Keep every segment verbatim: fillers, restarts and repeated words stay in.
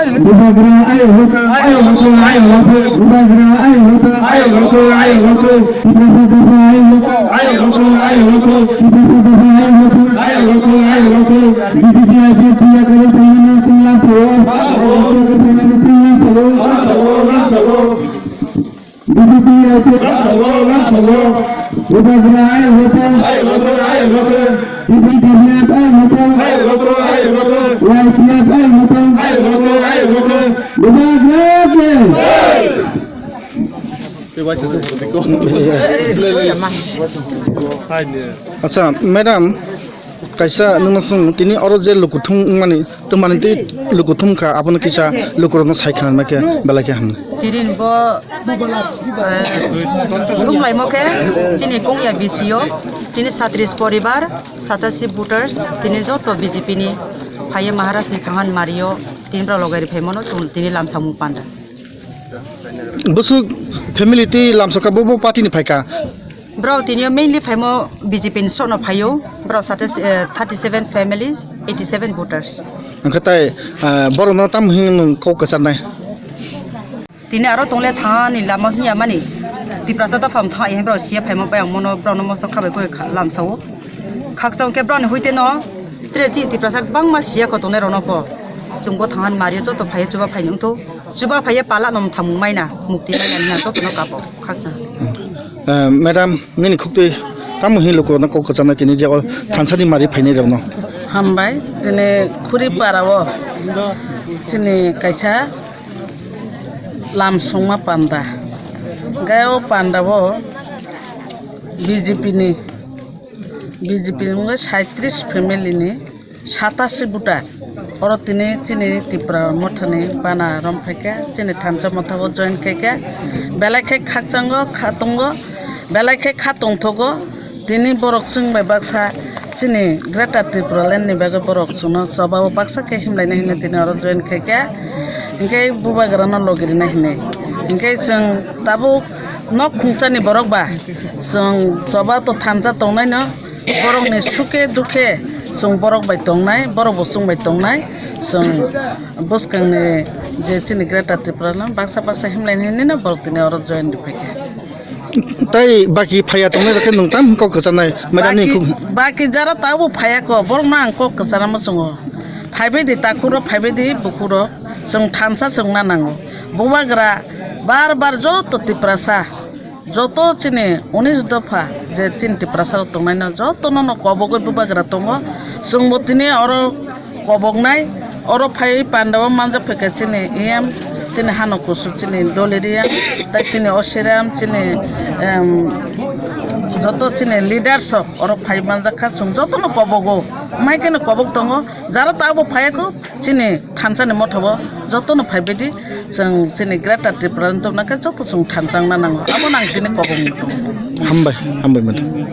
Bubagra ayo hoto, ayo hoto, ayo hoto. Bubagra ayo hoto, ayo hoto, ayo hoto. Tiprasa dopha ayo hoto, ayo hoto, ayo hoto. Tiprasa dopha ayo hoto, ayo hoto, ayo hoto. B J P I P F yakari phaimani singla phaio. Yakari phaimani singla phaio. B J P ayo hoto. Bubagra ayo hoto. Ayo hoto, ayo hoto. B J P ayo hoto. Ayo hoto, ayo hoto. Y P F ayo hoto. Ayo hoto, ayo hoto. Bubagra ke. Acha, madam, kaisa nungno swng, tini oro je lukuthum wngmani, twmani tei lukuthum kha, abono kisa lukurokno sai khna khe belai khe hamnai. Tini bo, eh, thum laimo khe chini Kongya B C O, tini satris poribar, satasi voters, tini joto B J P ni phaiye Maharaj ni Thangan Mario, tini borok logai ri phaimano, chwng tini lamsangmung panda. Bwswk family tei lamsaka bo, bo party ni phaikha. Borok tini mainly phaimo B J P ni sokno phaio. Borok sate, eh, thirty seven families, eighty seven voters. Hwnkhe tai, eh, borokno tamo hwnwi nwng kok kwcharnai? Tini aro tongle thani lama hiya mani. Tiprasa dophano thang, eh, borok siya phaima bai ang mono borokno moso khabai koi kha-, lamsao. Khakchang khe borokni hoite no, tere chini Tiprasa bangma siya ko tongnai rokno bo. Chwngbo thangani mario joto phaiyo chuba phaini wngthu. Chuba phaiye pala nom thamung maina, mukti maina hwnna jotono kapo khakchang. Eh, madam, nini khuktwi tamo hini lukurokno kok kwcharnai tini je o thansani mari phainai rokno? Hambai, tini khuri para o chini kaisa lamsongma panda. Gai o panda o B J P ni, B J P ni wngkha saitrish family ni. Satasi voter. Oro tini chini Tipra mothani bana rom phaikha, chini thansa mothabo join khaikha. Belai khe khakchango, khatungo, belai khe khatungthogo. Tini borok chwng bai baksa chini Greater Tipraland ni bagwi borok chwngno chobao baksa khe himlaina hinwi tini oro join khaikha. Hinkhe bubagrano logirina hinwi. Hinkhe chwng tabuk nok khungchani borok ba chwng choba to thansa tongnaino. Borokni suke dukhe chwng borok bai tongnai, borok bo chwng bai tongnai, chwng bwskangni je chini Greater Tipraland baksa baksa himlaini hinwi no borok tini oro join rwphaikha. Tai baki phaiya tongnai rokhe nwng tam kok kwcharnai, madam ni baki, khuk- baki jara tabuk phaiya ko, borokno ang kok kwcharma chwngo. Phaibaidi takhuro, phaibaidi bukhuro, chwng thansa chwngna nango. Bubagra bar bar joto Tiprasa joto chini unis dopha je chini Tiprasa rok tongnaino jotono no kobogwi bubagra tongo. Chwngbo tini oro koboknai, oro phai pandao manjak phaikha chini E M, chini hano kusu chini Doliria, tai chini Osiram, chini, em, joto chini leaders rok oro phai manjak kha, chwng jotono kobogo, mai kheno kobok tongo, jara tabuk phaiya kho. Chini thansani mothabo jotono phaibaidi chwng chini Greater Tipraland tongna khe joto chwng thansa wngna nango. Abono ang tini kobong tong. Hambai, hambai madam.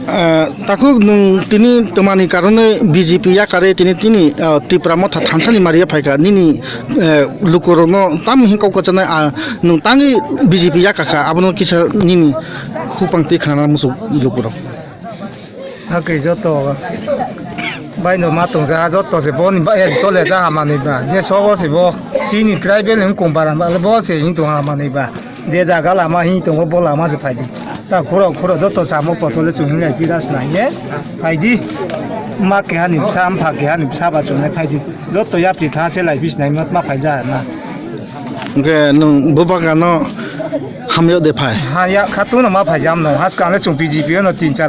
Ah, takhuk nwng tini twmani karonwi B J P yakarwi tini, tini, ah, Tipra motha thansani maria phaikha. Nini, eh, lukurokno tamo hwn kok kwcharnai, ah, nwng tangwi B J P yakakha, abono kisa nini khupang twi khnana muchuk lukurok. Hakhe joto baino ma tongjaha joto se boni ba, eh, chole jaha manwi ba. Je sogo se bo chini tribal ni wngkong bara ba, bo se hing tong ha manwi ba. Je jaga lama hing tongo bo lama se phaidi. Ta khuro khuro joto chamo potole chwng hinglai pira swnai ye phaidi. Ma keha ni bwsa, mpha keha ni bwsa ba chwngnai phaidi. Joto yapri tha se lai pis nai ma, ma phai ja na. Hwnkhe nwng bubagrano hamya de phai? Ha ya, khatungno ma phai jam no. Haskang le chwng B J P no tin char